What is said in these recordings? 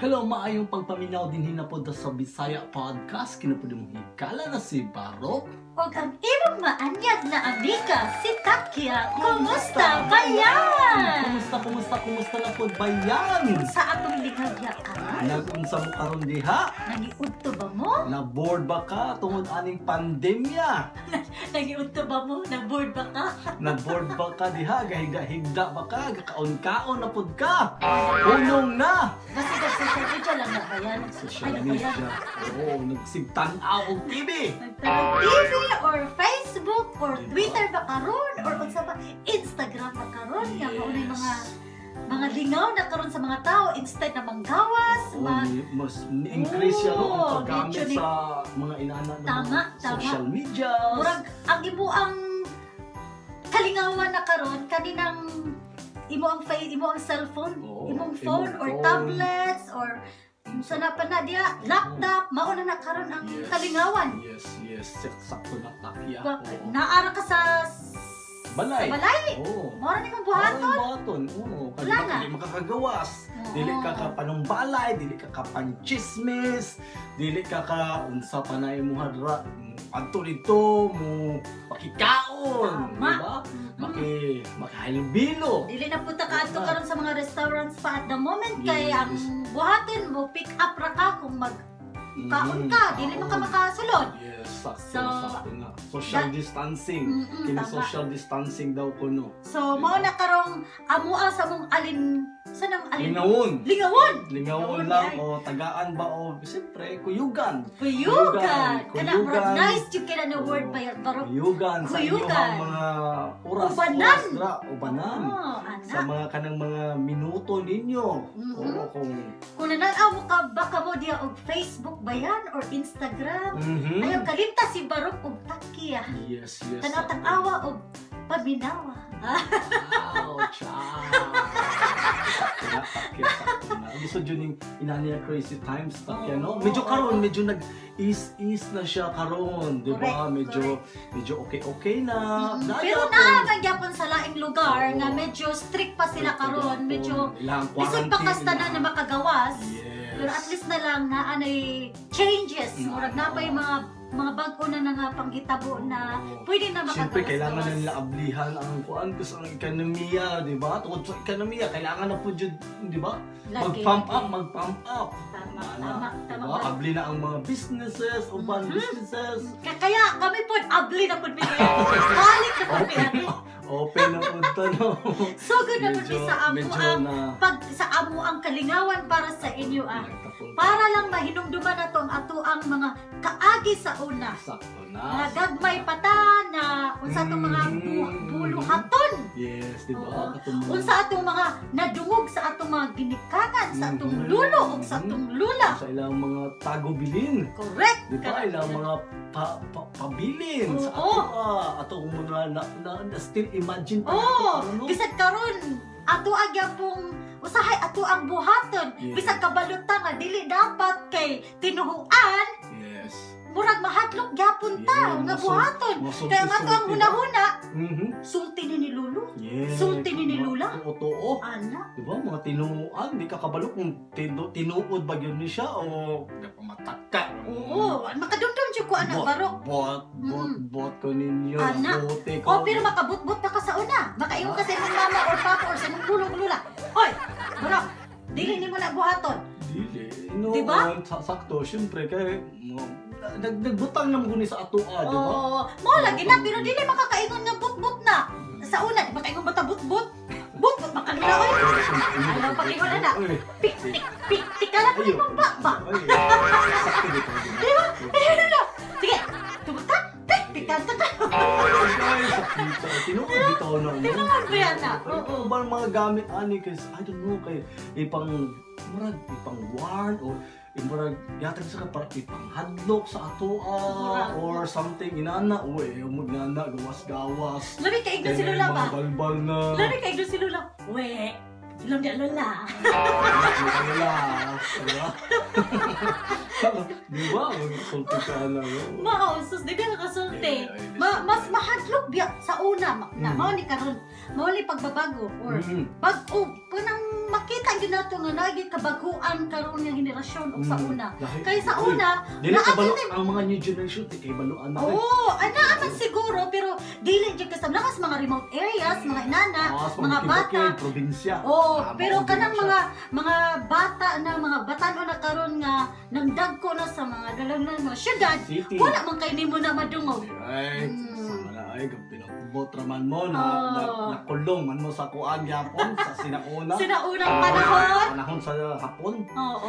Hello, maayong pagpaminaw dinhi na pod sa Bisaya Podcast. Kini pod imong higala na si Barok. Og ang imong maanyag na amiga, si Takya. Kumusta bayan? Kumusta, kumusta, kumusta na pod bayan? Sa atong lingagya ka? Nag-unsa mo karon diha? Nangiudto ba mo? Na-bored ba ka tungod aning pandemya? Nangiudto ba mo? Na-bored ba ka? Na-bored ba ka diha? Gahigda-higda ba ka? Gakaon-kaon na pod ka? Punong na! Basta sa social media lang na bayan. Social Ay, na media. bayan. Oo, nagsigtan-aw og TV. Nagtanong TV or Facebook or Diba? Twitter ba karon or unsa pa, Instagram ba karon nga mao na yung mga lingaw na karon sa mga tao instead na manggawas, Oo, mag mas ni-increase siya, no, ang Oo, paggamit medyo sa mga inana ng Tama, mga tama. social media. Murag ang imo ang kalingawan na karon kaninang imo ang cellphone, Oo, imong phone imong or phone. Tablets or unsa na pa na diya, laptop, mao na na karon ang kalingawan. Yes. Sakto na, Takya. Naara ka sa Balay. Sa balay. Oo. Mao ra nimong buhaton. Buhaton. Oo. Wala Kaya na. dili makakagawas. Oo. Dili ka ka panumbalay, dili ka ka panchismis, dili ka ka unsa pa na imong hadra. Adto dito mo makikaon, Tama. di ba? Maki makahalbilo. Dili na puta ka adto karon sa mga restaurants pa at the moment kay ang buhaton mo, pick up ra ka kung mag kaon ka, dili man ka Kaon. makasulod. Yes, sakto, So, sakto na. Social distancing. Kini social distancing daw kuno. So mao na karong amoa sa mong alin sa nang alin Lingawon. Lingawon. Lingawon Lingawon lang ay. o tagaan ba o siyempre kuyugan. Kuyugan. Kana Kuyugan. murag nice jud kay na word Oo. ba yan, Barok. Kuyugan sa Kuyugan. inyong mga oras, Ubanan. oras dra, ubanan. Oh, ana. Sa mga kanang mga minuto ninyo. Oo, kung Kung nananaw mo ka baka mo diya og Facebook ba yan or Instagram. Ayaw kalimta si Barok og Takya. Yes. Tanaw tag-awa og paminawa. Wow, ciao. Sakto na, Takya, sakto na. Gusto dyan yung inani na crazy times, Takya, no? Oo. Medyo karon, medyo nag-ease-ease na siya karon, di ba? Correct, Medyo, medyo okay-okay na. Daya Pero po. naa man gyapon sa laing lugar Oo. nga medyo strict pa sila karon, medyo Ilang lisod pa quarantine, kas tanan na makagawas. Yes. Pero at least na lang na anay changes, murag na pa'y mga bag-o na nga panggitabo na Oo. pwede na Siyempre, kailangan na makagawas-gawas. nila ablihan ang kuan kasi ang ekonomiya, di ba? Tungod sa ekonomiya, kailangan na po dyan, di ba? Lagi, Mag-pump lagi. up, mag-pump up. Tama, Ana, tama, tama. diba? Abli na ang mga businesses, uban businesses. Kaya kami po, abli na po mi. Balik na po mi. Open, open na po ito, no? So good na po mi sa amo medyo ang na pag sa amo ang kalingawan para sa inyo ah. Nagtapol. Para lang mahinumduman nato ang ato ang mga kaagi sa una. Sakto na. Mga gagmay pata na unsa atong mga buluhaton. Yes, di ba? Oo. Katong mga- Unsa atong mga nadungog sa atong mga ginikanan, sa atong lulo ug sa atong lula. Sa ilang mga tagobilin. Correct. Di ba? Ilang mga pabilin sa ato ah, atong mga na still imagine pa Oo, nato karon, no? bisag karon ato agyapong usahay ato ang buhaton, bisag kabalutan nga dili dapat kay tinuhuan, murag mahadlok gyapon ta Yeah, nga buhaton. mga Kaya nga ato ang sulti-sulti. hunahuna, sulti ni Lolo, sulti ni Lula. Totoo. Totoo. Ana. Di ba? Mga tinuan, di ka kabalo kung tinuod ba yun ni siya o napamatak ka. Oo, makadumdum jud ko ana, Bot, Barok. Bot, bot, bot ko ninyo. Ana. Bote ko. Oh, pero makabutbut na ka sa una. Makaingon ka sa imong mama or papa or sa imong lolo ug lula. Hoy, Barok, dili nimo na buhaton. Dili. No, Di ba? Sakto, syempre, kay, nagbutang naman ko ni sa atoa, di ba? Oo, mo lagi na pero dili makakaingon nga butbut na. Sa una, di makaingon ba ta butbut? Butbut makalula oy. Ayaw pakingon na. Ay, Pik tik pik tik ka lang Ayaw. imong ba ba. Ay, sakto dito. Di ba? Sige, tubag ka. Pik tik ka ka. Ay, sakto. Tinuod bitaw na. No? Tinuod ba yan na? Oo. Oo. Ba ang mga gamit ani kay I don't know kay ipang murag ipang warn o murag yatag sa ka para ipang hadlok sa atoa Murag. or something inana uy magnana gawas-gawas. Labi kay igno si Kay Lola mga ba? Balbal na. Labi kay igno si Lola. We, ilang di Lola. Lola. Diba? Di ba? Magsulti ka na. No? Mao, sus, di ka nakasulti. Yeah, Mas mahadlok biya sa una. Na, mao ni karon, mao ni pagbabago or bag-o, kanang makita gyud nato nga lagi kabaguan karon nga henerasyon ug sa una. Lahi. Kay sa Uy, una, dili naa ka balo ang mga new generation, di kay baluan na. Oo, ana man siguro, pero dili jud kasi lakas mga remote areas, mga inana, Ah, sa mga bata. bukid, probinsya. Oo, Ah, pero mao kanang gyud siya. mga bata na mga batan-o na karon nga nangdagko na sa mga dalang na mga syudad, City. wala man kay nimo na madungog. Right. Sama na ay pinakbot raman mo na, na nakulong man mo sa kuan gyapon sa sinauna. Sinaunang panahon. Panahon sa hapon. Oo.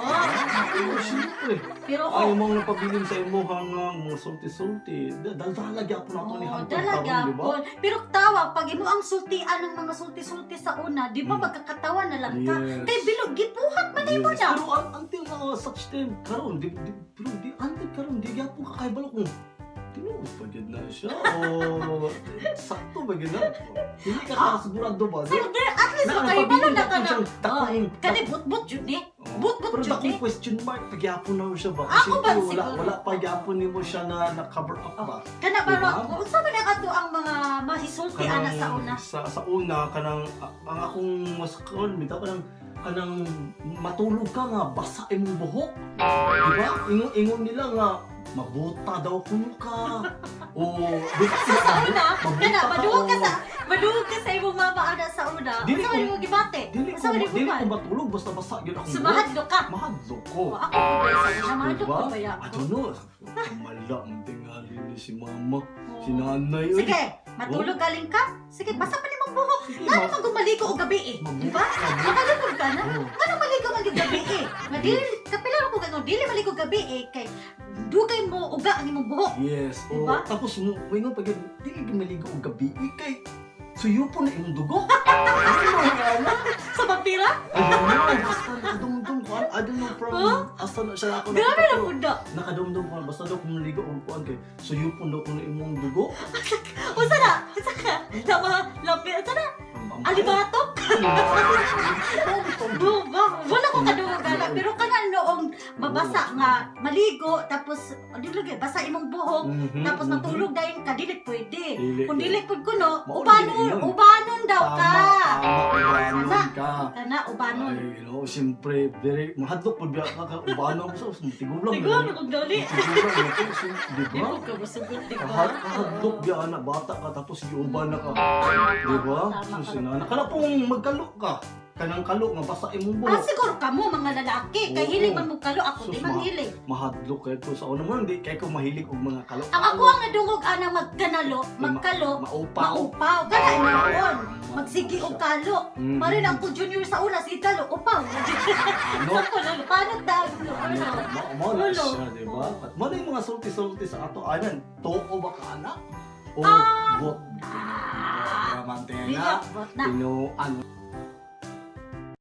Pero siyempre, Pero ay oh, mong napabilin sa imuhang mga sulti-sulti. Daldala gyapon ato ni Oo, hantod dala karon, di ba? gyapon. Pero tawa, pag imo ang sultian ng mga sulti-sulti sa una, di ba magkakatawa na lang ka? Yes. Kay bilog, gipuhat man nimo Yes. na. Pero until na such time karon di pero di until karon di gyapon kakaibalo kung tinuod pa gyud na siya o sakto ba gyud na. Hindi ka kasigurado ba? So, there, at least Na, makahibalo na ka napabilin na. siyang dakong- Kani but-but yun eh. Oo. But-but Pero yun dakong eh. question mark pagyapon na siya ba? Ako Kasi ba wala siguro? wala pa gyapon nimo siya na na cover up ba? Kana ba Diba? ro, unsa man ang ato ang mga mahisulti ana sa una? Sa una kanang ang akong mas kon bitaw kanang kanang matulog ka nga basa imong buhok. Di ba? Ingon ingon nila nga mabuta daw kuno ka. O di ba So, sa una, mabuta kana maduog ka o- sa maduog ka sa imong mama ana sa una. Dili Unsa man ko- imong gibate? Dili Unsa ko man imong dili ko buhat? matulog basta basa gyud akong buhok. Sumahadlo ka. Mahadlok ko. Oh, ako po ba sa una mahadlok Diba? ko ba ya I ako? don't know. Mala ang tingali ni si mama, Oo. si nanay. Uy. Sige, matulog galing ka. Sige, basa pa nimong buhok. Sige, Ngano man kung maligo og gabi eh, di ba? Makalipod ka na. Oo. Ngano maligo man yung gabi eh? Nga dili kapila ko kay dili maligo gabi eh kay dugay mo uga ang imong buhok. Yes. O, Diba? tapos mo, moingon pag dili gyud maligo og gabi eh, kay suyo po na imong dugo. Ano nga Sa vampira? I don't know. Basta nakadumdum ko. I don't know from Huh? asa na siya ako Grabe nakita, na pero pud na. nakadumdum ko. Basta daw kung maligo og kuan kay suyo po daw kuno imong dugo. Unsa na? Unsa ka? Na mga lapi unsa na? Alibatok? Duga. Wala ko kadungog ana pero kana noong mabasa nga maligo tapos dili gyud basa imong buhok tapos matulog dayon ka dili pwede. Dili. Kung dili pud kuno, Mao ubanon, dili yun. ubanon daw ka. Tama, ubanon Ana. ka. Kana ubanon. Ay, you know, siyempre, very, mahadlok po biya ka, ubanon ko sa, tigulang. Tigulang na kong dali. Tigulang na ko, di Di ba? ko ka masugot, di ba? Kahadlok biya na, bata ka, tapos giuban na ka. Di ba? Tama So, ka. sinana. Kana pong magkalo ka. Kanang kalo nga basa imong Ah, buhok. siguro kamo mga lalaki kay Oo. hilig man mo kalo, ako Sus, di man hilig. Mahadlok kayo ko sa una mo, hindi kay ko mahilig og mga kalo. Ang ako ang nadungog ana magkanalo, magkalo, Maupaw. maupaw, kana noon. Magsigi og kalo. Mhm. Marin ang Junior sa una si kalo, upaw. Ano? Sa kulo, paano daglo? Ano, Ano? mo na Ulo. siya, di ba? At mo na yung mga sulti-sulti sa ato. Anan, too ba ka anak? O bot? Ah, Mantena. Bot na. Tinuan.